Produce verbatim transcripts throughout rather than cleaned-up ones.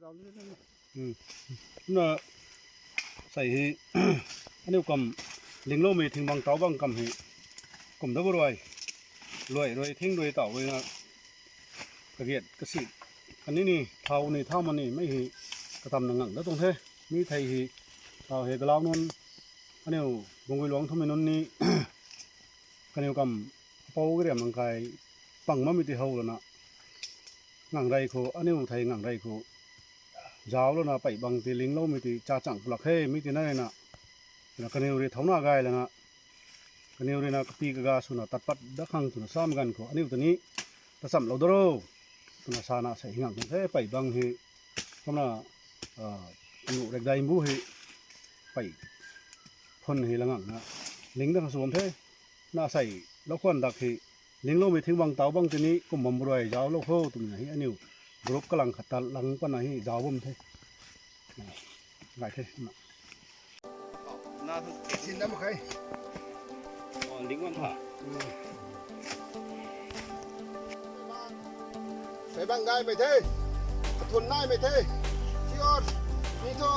Hmm. Na sei hi aniu kam lingloumei thingbang taw bang kam hi kum da bu rui luai rui thing rui taw rui na kagiat kasi kani ni thau ni thau mani mei hi katam na ngang da tuang the. Mi thei hi thau hi galau nunc aniu bungui luang thumei nunc ni kaniw kam apou gariam mang kai pang mamei ti how lana ngang rei khou aniu thei ngang rei khou zau lana pei bang ti lingloumei ti cha chang pulak he mi ti na rei na na kaniw rui thauna gay lana kaniw rui na kapi kaga swna tat pat da khang twna sam ganv khou aniu ta ni tachamlou da ro twna sana sei hi ngang tuang the. Pei bang hi kumna anu rek dai mbu hi pei phun hi la ngang na ling da khang sw bam the. Na sei lou khwan dak hi lingloumei thingbang taw bang ti ni kum bam bu rui zau lou kho twmei na hi aniu group kalang khat ta lang pana hi zau bam the. Gay the na. Na thu sin dam khe. Oh, ling bam tha. Pei bang gaymei the. Kathun naimei the. Sior ni thu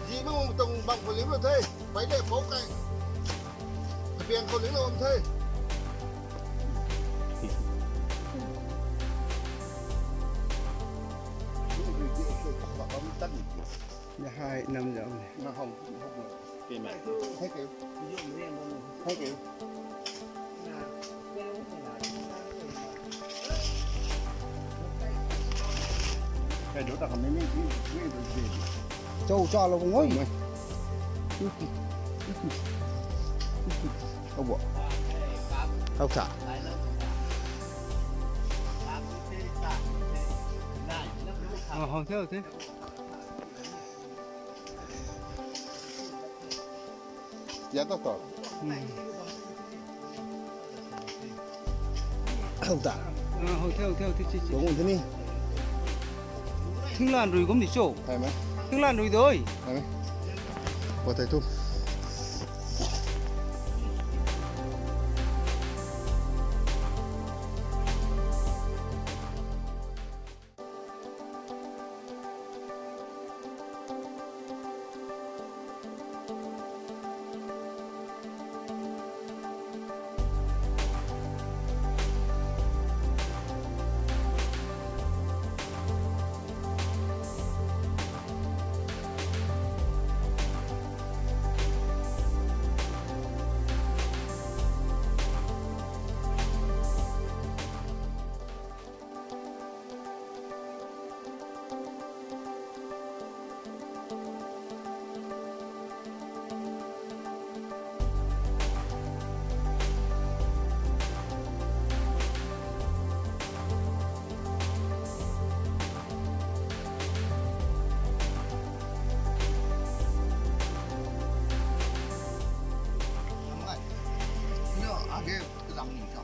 ji bam tuang bang khou ling bam the. Pei le pou kai kapian khou ling bam the. Ni hai nam zam ni. Na hong hong. Thank you. Thank you. Hey, do ta kami ni ni ni ni. Chou cha lo ngoi. Abo. Hau tha. Ah, hau the, hau the. Ya ta ta. Hau ta. Ah, hau the, hau the, hau the, chi, chi. Lo ngun the ni. Thinglan rui kum ni cho. Thai mai. Thinglan rui doi. Thai mai. Ko thai tu.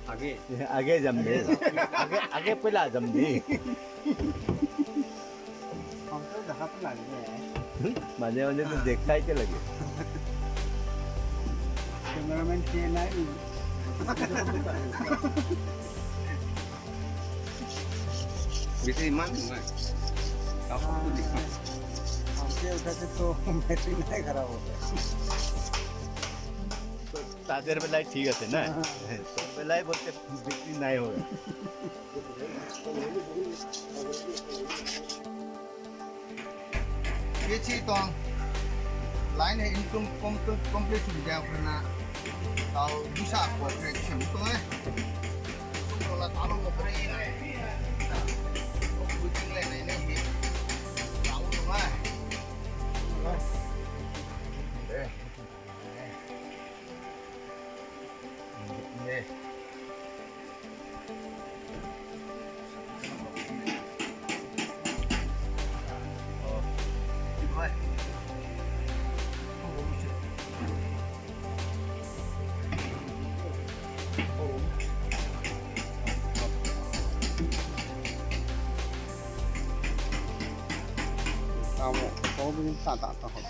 Aage, aage jam de. Aage, aage pela jam de. हम तो जहाँ पर लग गए हैं। Mane mane to dekh thai te lage. Cameraman ke nai. Bisi man nai. Aap ko dikha. हम के उठाते तो बैटरी नहीं खराब होता। Charger pe lai thik ase na. Pe lai bolte bikri nai hoga. Ye chi tuang line hei income complete sw diang khana tau bisa ko kre sim tuang e. Sum ko la talo ko kre. Ko ting le nei nei hi. Tau tuang e. Tamo, kau bini ta ta ta hou.